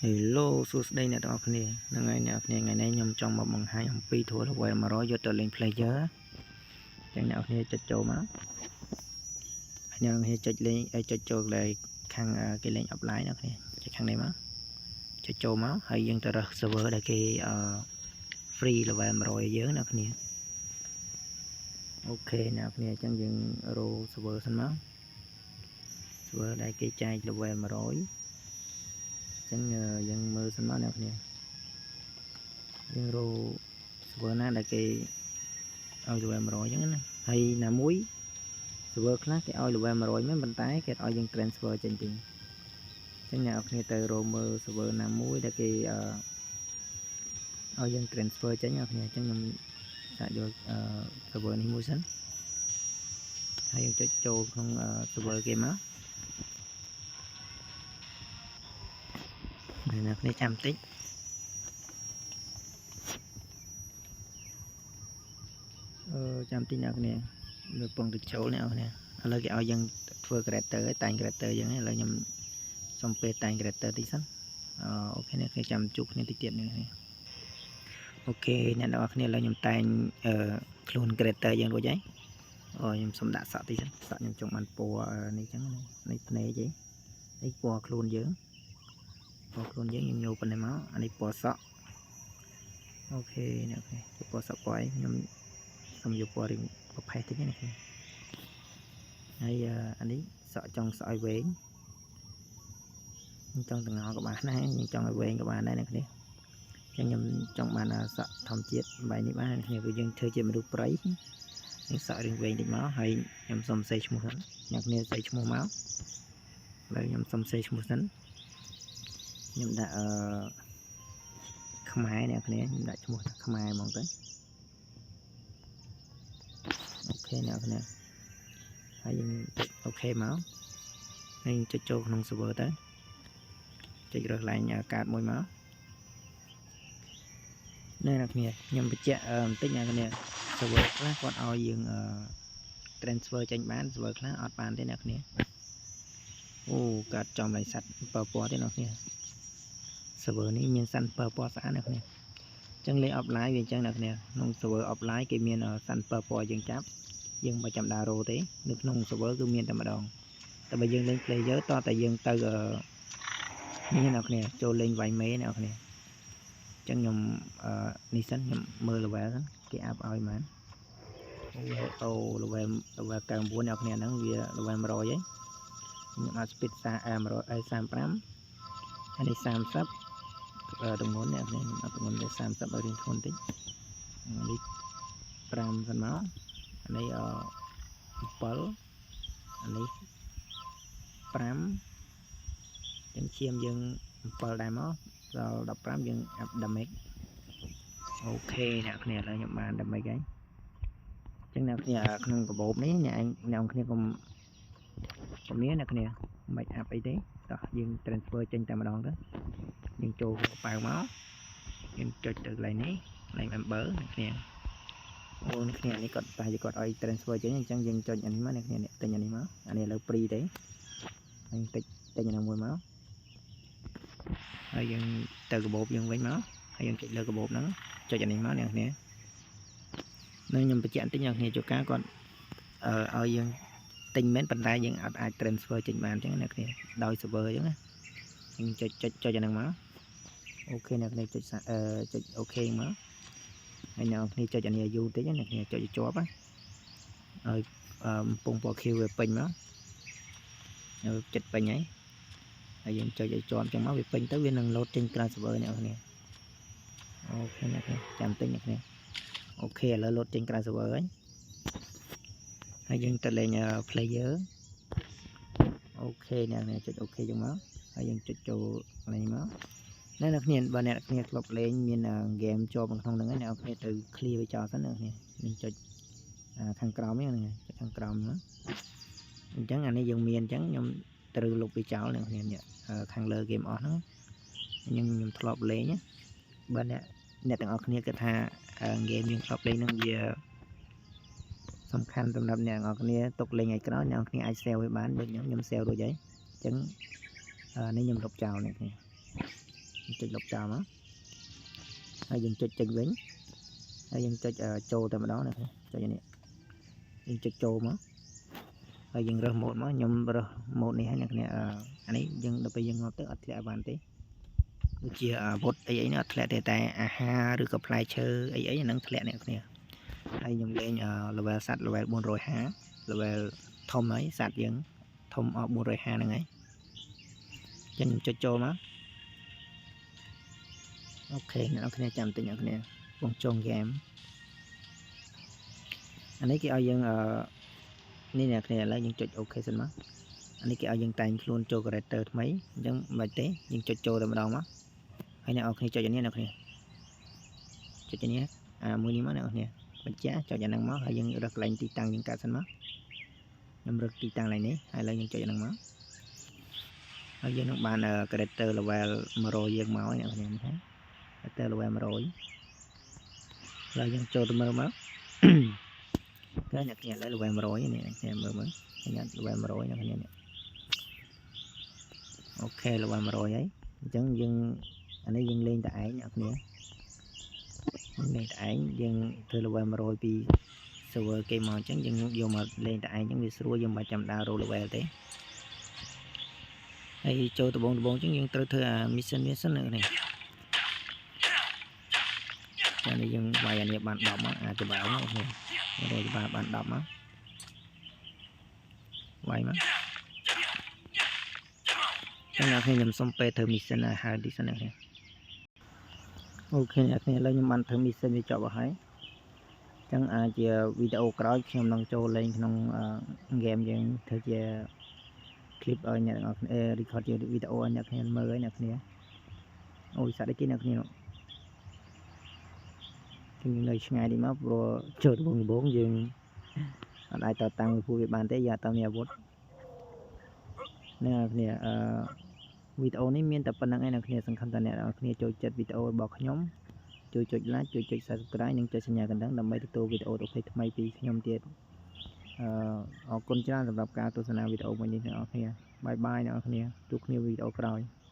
Hello សួស្តីអ្នកទាំងអស់គ្នាហ្នឹងហើយអ្នកគ្នាថ្ងៃនេះខ្ញុំចង់មកបង្ហាញអំពី tool level 100យកទៅលេង player ចឹងអ្នកគ្នាចុចចូលមកហើយអ្នកគ្នាចុចលេងចុចចូលកន្លែងខាងគេលេង offline អ្នកគ្នាចុចខាងនេះមកចុចចូលមកហើយយើងទៅរើស server ដែលគេ free level 100ឲ្យយើងអ្នកគ្នាOK អ្នកគ្នាអញ្ចឹងយើងរក server សិនមក server ដែលគេចែក level 100ចឹងយើងមើលសិនមកអ្នកគ្នាយើងរក server ណាដែលគេឲ្យ level 100អញ្ចឹងណាហើយណាមួយ server ខ្លះគេឲ្យ level 100មែនប៉ុន្តែគេអត់ឲ្យយើង transfer ចេញទេអញ្ចឹងអ្នកនរគ្នាទៅរកមើល server ណាមួយដែលគេឲ្យយើង transfer ចេញអ្នកគ្នាអញ្ចឹងខ្ញុំសាកយក server នេះមួយសិនហើយយើងចុចចូលក្នុង server គេមកអ្នកគ្នាចាំតិចអឺចាំតិចអ្នកគ្នាវាពងទៅចូលអ្នកគ្នាឥឡូវគេឲ្យយើងធ្វើ character ឲ្យតែង character យើងឥឡូវខ្ញុំសុំពេលតែង character តិចសិន OK អ្នកគ្នាចាំជួបគ្នាតិចទៀតអ្នកគ្នាOK អ្នកនរគ្នាឥឡូវខ្ញុំតែងអឺខ្លួន character យើងរួចហើយអូខ្ញុំសុំដាក់សក់តិចសិនសក់ខ្ញុំចង់បានពណ៌នេះចឹងនេះភ្នែកឯងនេះពណ៌ខ្លួនយើងពណ៌ខ្លួនយើងខ្ញុំញោប៉ុណ្ណេះមកអានេះពណ៌សក់OK អ្នកគ្នាពណ៌សក់ពណ៌អីខ្ញុំសុំយកពណ៌រៀងប្រផេះតិចណាគ្នាហើយអានេះសក់ចង់សក់ឲ្យវែងខ្ញុំចង់តងក៏បានដែរខ្ញុំចង់ឲ្យវែងក៏បានដែរអ្នកគ្នាចឹងខ្ញុំចង់បានសក់ធម្មជាតិបែបនេះបានអ្នកគ្នាព្រោះយើងធ្វើជាមនុស្សព្រៃយើងសក់រៀងវែងតិចមកហើយខ្ញុំសុំសេឈ្មោះសិនអ្នកគ្នាសេឈ្មោះមកឥឡូវខ្ញុំសុំសេឈ្មោះសិនខ្ញុំដាក់អឺខ្មែរអ្នកគ្នាខ្ញុំដាក់ឈ្មោះថាខ្មែរហ្មងទៅOK អ្នកគ្នាហើយយើងចុច OK មកហើយចុចចូលក្នុង server ទៅចុចរើសឡើងកាតមួយមកនេះអ្នកគ្នាខ្ញុំបញ្ជាក់បន្តិចអ្នកគ្នា server ខ្លះគាត់ឲ្យយើង transfer ចេញបាន server ខ្លះអត់បានទេអ្នកគ្នាអូកាត់ចំឡើងសត្វពពណ៌ទេអ្នកគ្នា server នេះមានសត្វពពណ៌ស្អាតអ្នកគ្នាចឹងលេង offline វាអញ្ចឹងអ្នកគ្នាក្នុង server offline គេមានសត្វពពណ៌យើងចាប់យើងមិនចាំដើររោទេនៅក្នុង server គឺមានតែម្ដងតែបើយើងលេង player តតែយើងទៅនេះអ្នកគ្នាចូលលេងវាយមេអ្នកគ្នាអញ្ចឹងខ្ញុំនេះសិនខ្ញុំមើល level សិនគេ up ឲ្យហ្មងអូអូ level level 99អ្នកគ្នាហ្នឹងវា level 100ហើយខ្ញុំអាច speed 135អានេះ30ទម្ងន់អ្នកគ្នាខ្ញុំអត់ទម្ងន់ទេ30ឲ្យរៀងធ្ងន់តិចនេះ5សិនមកអានេះអ7អានេះ5ចឹងឈាមយើង7ដែរមកដល់15យើង up damage OK អ្នកគ្នាឥឡូវខ្ញុំបាន damage ហើយចឹងអ្នកគ្នាក្នុងកាបូបនេះអ្នកឯងអ្នកគ្នាកុំកុំមានអ្នកគ្នាមិន up អីទេតោះយើង transfer ចេញតែម្ដងទៅយើងចូលប៉ៅមកយើងចុចទៅកន្លែងនេះកន្លែង member អ្នកគ្នាអូអ្នកគ្នានេះគាត់ប្រហែលជាគាត់ឲ្យ transfer ចេញអញ្ចឹងយើងចុចអានេះមកអ្នកគ្នាទិញអានេះមកអានេះឥឡូវ free ទេហើយតិចទិញអានេះមួយមកហើយយើងទៅកាបូបយើងវិញមកហើយយើងចុចលើកាបូបហ្នឹងចុចអានេះមកអ្នកគ្នានឹងខ្ញុំបញ្ជាក់បន្តិចអ្នកគ្នាជួការគាត់អឺឲ្យយើងទិញមែនប៉ុន្តែយើងអត់អាច transfer ចេញបានអញ្ចឹងអ្នកគ្នាដោយ server អញ្ចឹងណាយើងចុចចុចចុចអាហ្នឹងមក OK អ្នកគ្នាចុចអឺចុច OK មកហើយអ្នកគ្នាចុចអានេះយូរតិចអ្នកគ្នាចុចឲ្យជាប់ណាឲ្យពងពណ៌ខៀវវាពេញមកហើយចិត្តពេញហើយហើយយើងចុចឲ្យជាប់អញ្ចឹងមកវាពេញទៅវានឹងលោតចេញក្រៅ server អ្នកគ្នាOK អ្នកគ្នាចាំតិចអ្នកគ្នាOK ឥឡូវលោតចេញក្រៅ server ហើយហើយយើងទៅលេង player OK អ្នកគ្នាចុច OK ចឹងមកហើយយើងចុចចូលនេះមកអ្នកនរគ្នាបើអ្នកគ្នាធ្លាប់លេងមានហ្គេមជាប់ក្នុងហ្នឹងអ្នកនរគ្នាទៅ clear វាចោលសិនអ្នកគ្នានឹងចុចខាងក្រោមហ្នឹងចុចខាងក្រោមហ្នឹងអញ្ចឹងអានេះយើងមានអញ្ចឹងខ្ញុំត្រូវលុបវាចោលអ្នកគ្នានេះខាងលើហ្គេមអស់ហ្នឹងខ្ញុំធ្លាប់លេងបើអ្នកទាំងអស់គ្នាគិតថាហ្គេមយើងធ្លាប់លេងហ្នឹងវាសំខាន់សម្រាប់អ្នកទាំងអស់គ្នាទុកលេងឲ្យក្រោយអ្នកទាំងអស់គ្នាអាច save វាបានដូចខ្ញុំខ្ញុំ save រួចហើយអញ្ចឹងនេះខ្ញុំលុបចោលអ្នកគ្នា ចុចលុបចោលមកហើយយើងចុចចេញវិញហើយយើងចុចចូលតែម្ដងណាចុចនេះយើងចុចចូលមកហើយយើងរើស mode មកខ្ញុំរើស mode នេះហើយអ្នកគ្នាអានេះយើងដល់ពេលយើងងាប់ទៅអត់ធ្លាក់បានទេដូចជាអាវុធអីអីនេះអត់ធ្លាក់ទេតែអាហារឬក៏ផ្លែឈើអីអីហ្នឹងធ្លាក់អ្នកគ្នាហើយខ្ញុំលេង level សត្វ level 450 level ធំហើយសត្វយើងធំអស់450ហ្នឹងហើយចឹងខ្ញុំចុចចូលមក OK អ្នកនរគ្នាចាំតិចអ្នកគ្នាបងចងហ្គេមអានេះគេឲ្យយើងអឺនេះអ្នកគ្នាឥឡូវយើងចុច OK សិនមកអានេះគេឲ្យយើងតែងខ្លួនចូល character ថ្មីអញ្ចឹងមិនទេយើងចុចចូលតែម្ដងមកហើយអ្នកនរគ្នាចុចអានេះអ្នកគ្នាចុចអានេះអាមួយនេះមកអ្នកនរគ្នាបញ្ជាក់ចុចអាហ្នឹងមកហើយយើងរើសកន្លែងទីតាំងយើងកាត់សិនមកខ្ញុំរើសទីតាំងកន្លែងនេះហើយឥឡូវយើងចុចអាហ្នឹងមកហើយយើងនឹងបាន character level 100យើងមកអ្នកគ្នានេះ character level 100ឥឡូវយើងចូលទៅមើលមកឃើញអ្នកគ្នាឥឡូវ level 100នេះអ្នកគ្នាមើលមើលឃើញ level 100អ្នកគ្នានេះ OK level 100ហើយអញ្ចឹងយើងអានេះយើងលេងតែឯងអ្នកគ្នាលេងតែឯងយើងធ្វើ level 100ពី server គេមកអញ្ចឹងយើងយកមកលេងតែឯងអញ្ចឹងវាស្រួលយើងមិនបាច់ចាំដើររក level ទេហើយចូលដបងដបងអញ្ចឹងយើងត្រូវធ្វើអា mission mission នេះចានេះយើងវាយអានេះបាន10មកអាចច្បាល់មកនេះរកច្បាល់បាន10មកវាយមកចឹងអ្នកគ្នាខ្ញុំសុំពេលធ្វើ mission ឲ្យហើយទីសិនអ្នកគ្នា OK អ្នកគ្នាឥឡូវខ្ញុំបានធ្វើ mission វាចប់អស់ហើយចឹងអាចជាវីដេអូក្រោយខ្ញុំនឹងចូលលេងក្នុងហ្គេមយើងធ្វើជា clip ឲ្យអ្នកទាំងអស់គ្នា record ជាវីដេអូឲ្យអ្នកគ្នាមើលឲ្យអ្នកគ្នាអូយសត្វអីគេអ្នកគ្នានោះខ្ញុំនៅឆ្ងាយនេះមកព្រោះចូលដំបូងដំបូងយើងអត់អាចតតាំងមួយពួកវាបានទេយកអត់មានអាវុធអ្នកគ្នាអឺវីដេអូនេះមានតែប៉ុណ្្នឹងឯងអ្នកគ្នាសង្ឃឹមថាអ្នកនរគ្នាចូលចិត្តវីដេអូរបស់ខ្ញុំជួយចុច like ជួយចុច Subscribe និងចុចសញ្ញាកណ្ដឹងដើម្បីទទួលវីដេអូថ្មីៗពីខ្ញុំទៀតអឺអរគុណច្រើនសម្រាប់ការទស្សនាវីដេអូមួយនេះអ្នកនរគ្នា bye bye អ្នកនរគ្នាជួបគ្នាវីដេអូក្រោយ។